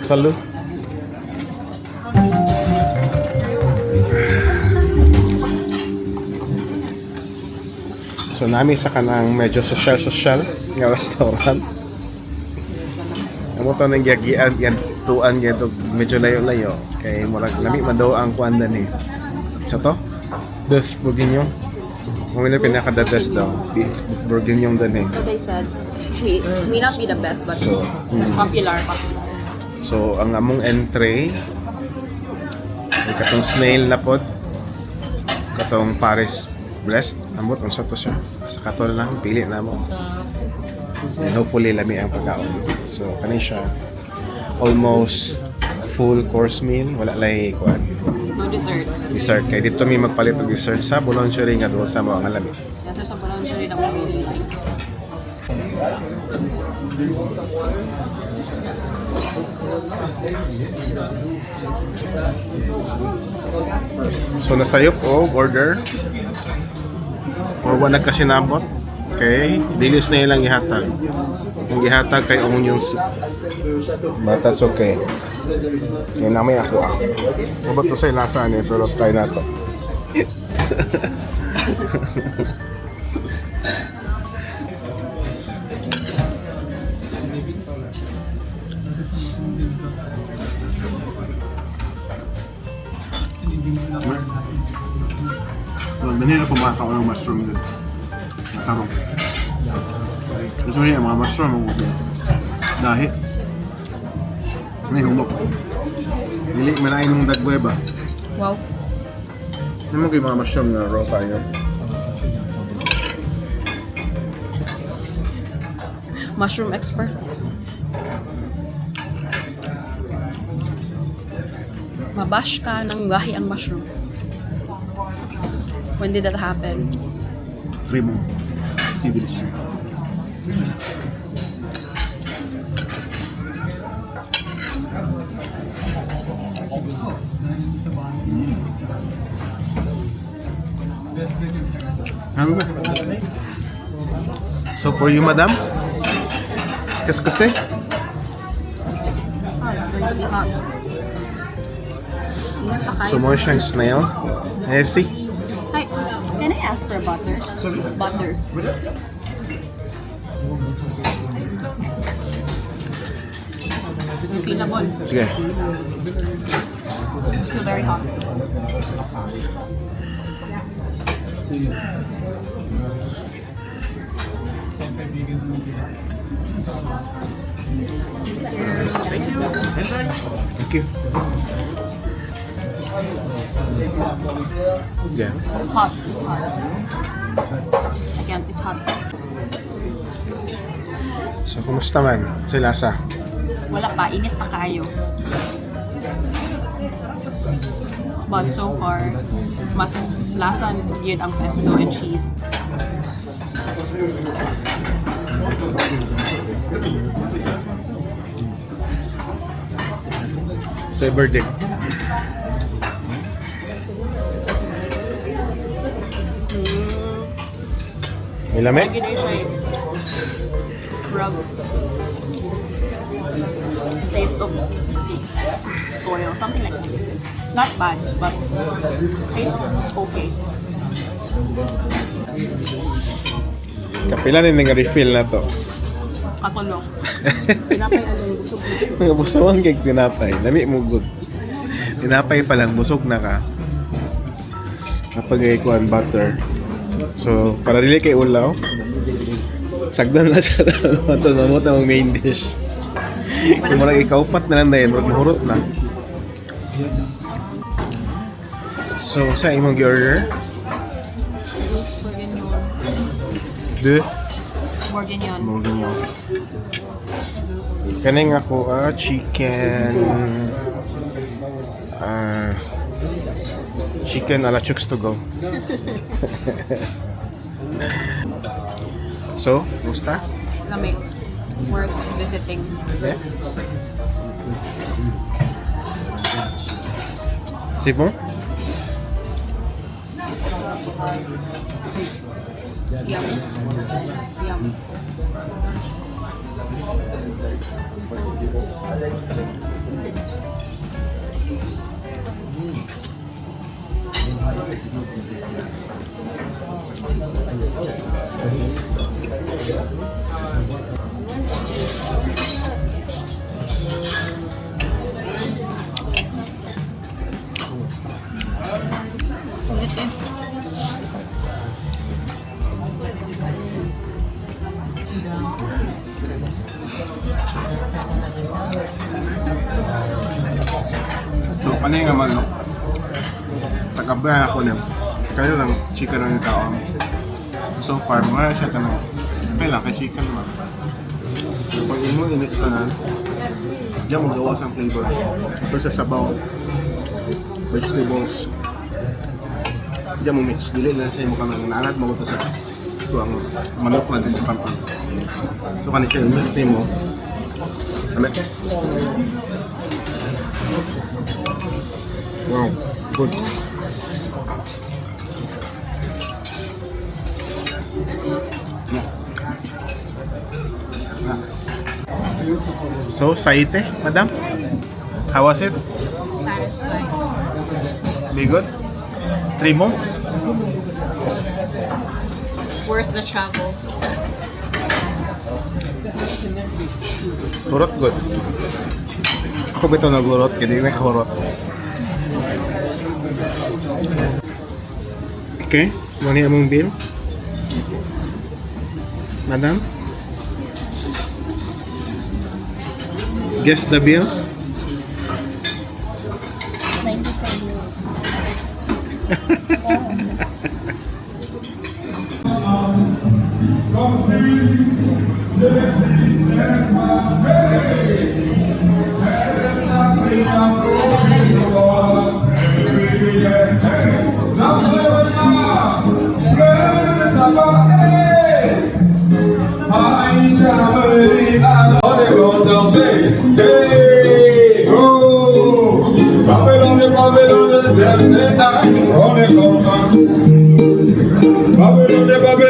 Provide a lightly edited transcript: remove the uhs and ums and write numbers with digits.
Salut. So nami sa kanang medyo social-social nga restaurant. Amo to nang giyagian yan tuan gyud og medyo layo-layo kay murag lami man daw ang kuan dani. Sa to? Beef bourguignon. Mo na pinaka the best daw. Beef bourguignon dani. So they said, may not be the best, but So, popular, popular. So, ang among entree ay katong snail na pod, katong Paris Brest, ambot unsa to siya. Sa kato lang pili na mo. And hopefully lami ang pagkaon. So, kani siya almost full course meal, wala lay kuan. No dessert. Dessert kay dito mi magpalit og dessert sa Boulangerie nga duol sa mo ang lami. Yes, there's a boulangerie that we really like. So nasayop og order or wala kasinabot. Okay, dilis na ilang gihatag. Ang gihatag kay onion soup. But that's okay. Kaya na may ako ah. Mabot to sa lasa ni pero try na to. Well, dali na kumakaon ng mushroom dun. Masarong. Gusto niya, mga mushroom ang ubi. Dahi. May humok. Dili, malain mong dagway ba? Wow. Ano mo kayo mga mushroom na raw kayo? Mushroom expert. Mabash ka ng lahi ang mushroom. When did that happen? Vraiment. C'est délicieux. Ano ba? So for you, madam? Qu'est-ce que c'est? Oh, it's going to be hot. Ingat pa kayo. So mo siyang snail. Eh, see? Hi, can I ask for butter? Butter. Refillable. Sige. Still very hot. Thank you. Yeah. It's hot. It's hot. I can't. It's hot. So, kumusta man sa lasa? Wala pa. Init pa kayo. But so far, mas lasa yun ang pesto and cheese. Sa verdict. May lami? Lagi na siya eh. Rub. Taste of soil, something like that. Not bad, but taste okay. Kapila ni nga refill na to. Katulong. Pinapay along busog na. Mga busawan kay tinapay. Lami mo good. Tinapay pa lang, busog na ka. Kapag ay kuan butter. So, para dili kay ulaw, sagdan na sa ato na mo ang main dish. Kung murag ikaupat na lang dahil, murag mahurot na. So, sa imong gi-order? Bourguignon. De Bourguignon. Bourguignon. Kaning ako ah, chicken chicken ala chooks to go. So, gusta? Lamig. Worth visiting. Yeah. C'est bon? Yum. Yum. Kani nga manok. Tagabayan ako niya. Kayo lang, chicken ang tao. So far, mga siya kanang okay lang, kay chicken man. Pag imo i-mix tanan, diyan mo gawas ang flavor. Pero sa sabaw, vegetables, diyan mo mix. Dili na siya mo kanang naanad mo ito sa ito ang manok na din sa kampan. So kani siya, mix nimo. Amen. Wow, good. Yeah. Ah. So, saite, madam? How was it? Satisfying. Be good? Three more? Worth the travel. Hurot good. Ako bitaw nagurot, kaya di nakahurot. Okay, mao ni among bill. Madam? Guess the bill? €95. Hey, oh, Babylon, Babylon, on est content. Babylon, Babylon.